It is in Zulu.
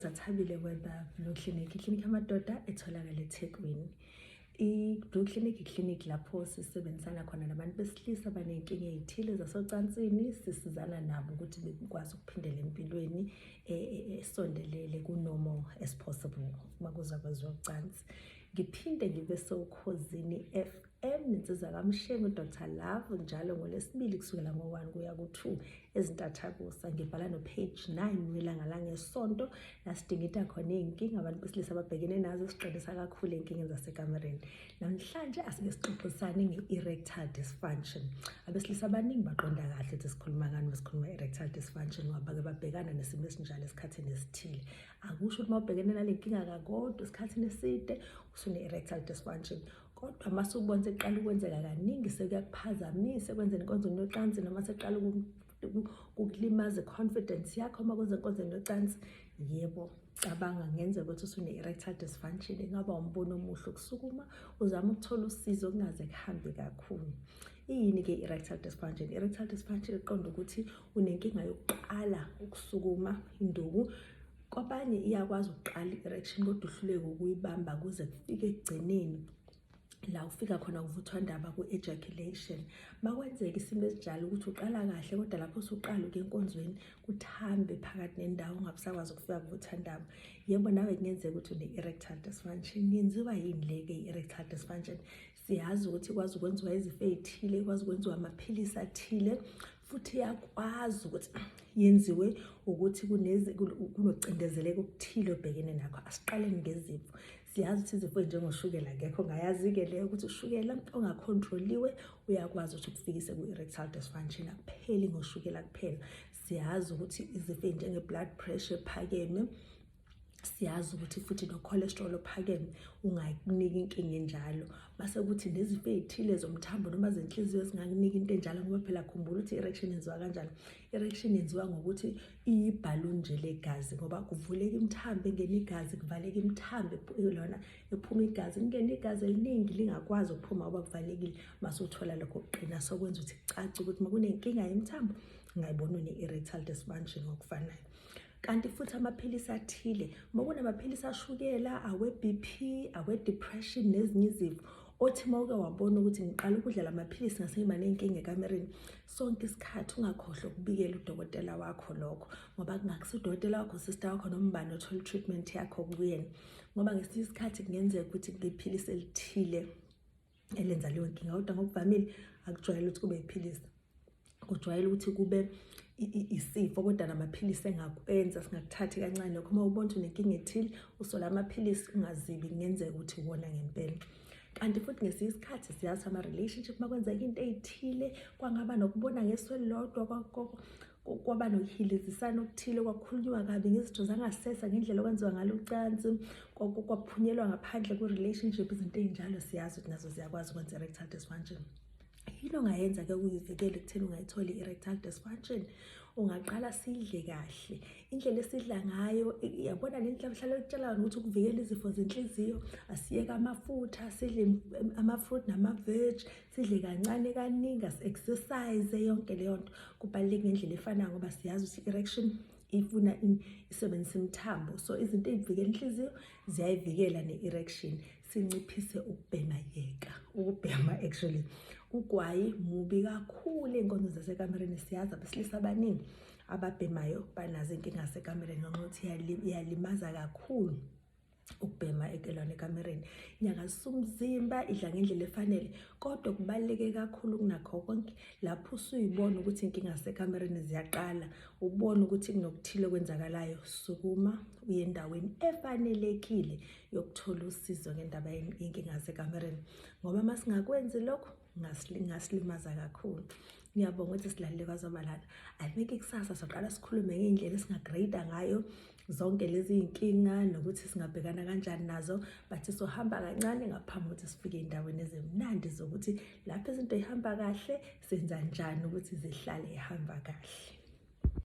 Thabile Weba Blue Clinic, iklinikhi yamadoda etholakala eThekwini. I-Blue Clinic iklinikhi lapho sisebenzisana khona nabantu besilisa abaney'nkinga ey'thile zasocansini, sisizana nabo ukuthi bekwazi ukuphindela empilweni esondelele ku-normal as possible uma kuza kwezocansi. Ngiphinde ngibe soKhozini FM nensizwa kaMshengu Dr Love njalo ngoLwesibili kusukela ngo-1 kuya ku-2 ezintathakusa. Ngibhala no-page 9 welanga langesonto la sidingida khona iy'nkinga abantu besilisa ababhekene nazo, siqinisa kakhulu ey'nkingeni zasekamereni. Namhlanje asike sixoxisane nge-erectile dysfunction. Abesilisa abaningi baqonda kahle ukuthi sikhuluma ngani uma sikhuluma erectile dysfunction, ngoba bake babhekana nesimo esinjalo esikhathini esithile. Akusho ukuthi uma ubhekene nale nkinga kakodwa esikhathini eside usune-erectile dysfunction, kodwa uma sukubona sekuqala ukwenzeka kaningi, sekuyakuphazamisa ekwenzeni inkonzo yocansi, noma sekuqala ukukulimaza i-confidence yakho uma kwenza enkonzweni yocansi, yebo, cabanga ngenzeka ukuthi usune-erectile dysfunction. Ingaba umbono omuhle ukusukuma uzame ukuthola usizo kungaze kuhambe kakhulu. Iyini-ke i-erectile dysfunction? I-erectile dysfunction iqonda ukuthi unenkinga yokuqala ukusukuma induku. Kwabanye iyakwazi ukuqala i-erection kodwa uhluleke ukuyibamba kuze kufike ekugcineni la ufika khona kuvuthwandaba ku-ejaculation. Makwenzeka isimo esinjalo ukuthi uqala kahle kodwa lapho usuqala ukuya enkonzweni kuthambe phakathi nendawo, ungabe usakwazi ukufika kuvuthwandaba, yebo, nawe kungenzeka ukuthi une-erectile dysfunction. Yenziwa yini le-ke i-erectile dysfunction? Siyazi ukuthi ikwazi ukwenziwa izifo ey'thile, ikwazi ukwenziwa amaphilisi athile, futhi iyakwazi ukuthi yenziwe ukuthi kunokucindezeleka okuthile obhekene nakho. Asiqaleni ngezifo. Siyazi ukuthi izifo ey'njengoshukela, akekho ongayazi-ke leyo ukuthi ushukela ongakhontroliwe uyakwazi ukuthi ukufikise ku-erectile dysfunction. Akupheli ngoshukela kuphela. Siyazi ukuthi izifo ey'njenge-blood pressure ephakeme, siyazi ukuthi futhi no-cholesterol ophakeme ungakunika inkinga enjalo, mase kuthi nezifo ey'thile zomthambo noma zenhliziyo zingakunika into enjalo, ngoba phela khumbula ukuthi i-erection yenziwa kanjani. I-erection yenziwa ngokuthi iyibhaluni nje legazi, ngoba kuvuleka imithambo engena igazi, kuvaleka imithambo lona ephuma igazi, kungena igazi eliningi lingakwazi ukuphuma ngoba kuvalekile, mase uthola lokho kuqina. Sokwenza ukuthi kucace ukuthi uma kunenkinga yemithambo ungayibona une-erectile dysfunction ngokufanayo. Kanti futhi amaphilisi athile, uma kunamaphilisi ashukela, awe-BP, awe-depression nezinye izifo, othi uma uke wabona ukuthi ngiqala ukudla la maphilisi ngase ngiba ney'nkinga ekamereni, sonke isikhathi ungakhohlwa ukubikela udokotela wakho lokho, ngoba kungakusi udokotela wakho, sister wakho, noma ubani othola i-treatment yakho kuyena, ngoba ngesinye isikhathi kungenzeka ukuthi kunephilisi elithile elenza leyo nkinga. Kodwa ngokuvamile akujwayele ukuthi kube iphilisi, kujwayele ukuthi kube isifo, kodwa namaphilisi engakwenza singakuthathi kancane lokho. Uma ubona ukuthi unenkinga ethile, usola amaphilisi, ungazibi, kungenzeka ukuthi uwona ngempela. Kanti futhi ngesinye isikhathi siyazi ama-relationship, uma kwenzeka into ey'thile kwangaba nokubona ngeso elilodwa, kwaba nokuhilizisana okuthile, kwakhulunywa kabi ngezitho zangasese, ngendlela okwenziwa ngalo ucansi, kwaphunyelwa ngaphandle kwi-relationship, izinto ey'njalo siyazi ukuthi nazo ziyakwazi ukwenza erectile dysfunction. Yini ongayenza-ke ukuyivikela ekutheni ungayitholi i-erectile dysfunction? Ungaqala sidle kahle. Indlela esidla ngayo, yabona le ndlela mhlawumbe ekutshela yona ukuthi ukuvikela izifo zenhliziyo, asiyeke amafutha, sidle ama-fruit nama-veg, sidle kancane kaningi, asi-exercise, yonke leyo nto kubaluleke ngendlela efanayo, ngoba siyazi ukuthi i-erection ifuna isebenzisa imithambo, so izinto ey'vikela inhliziyo ziyayivikela ne-erection. Sinciphise ukubhema, yeka ukubhema. Actually ugwayi mubi kakhulu ey'nkonzo zasekamereni. Siyazi abesilisa abaningi ababhemayo banazo iy'nkinga zasekamereni ngenxa yokuthi iyalimaza kakhulu ukubhema ekelwane ekamereni. Nyakazisa umzimba, idla ngendlela efanele, kodwa kubaluleke kakhulu kunakho konke, lapho usuyibona ukuthi inkinga zasekamereni ziyaqala, ubone ukuthi kunokuthile okwenzakalayo, sukuma uye endaweni efanelekile yokuthola usizo ngendaba yenkinga zasekamereni, ngoba uma singakwenzi lokho ngasilimaza kakhulu. Ngiyabonga ukuthi silalele kwazoba lana. I think kusasa soqala sikhulume ngey'ndlela esingagrade ngayo zonke lezi y'nkinga nokuthi singabhekana kanjani nazo, but sohamba kancane ngaphambi kokuthi sifike ey'ndaweni ezimnandi zokuthi lapho izinto y'hamba kahle senza njani ukuthi zihlale y'hamba kahle.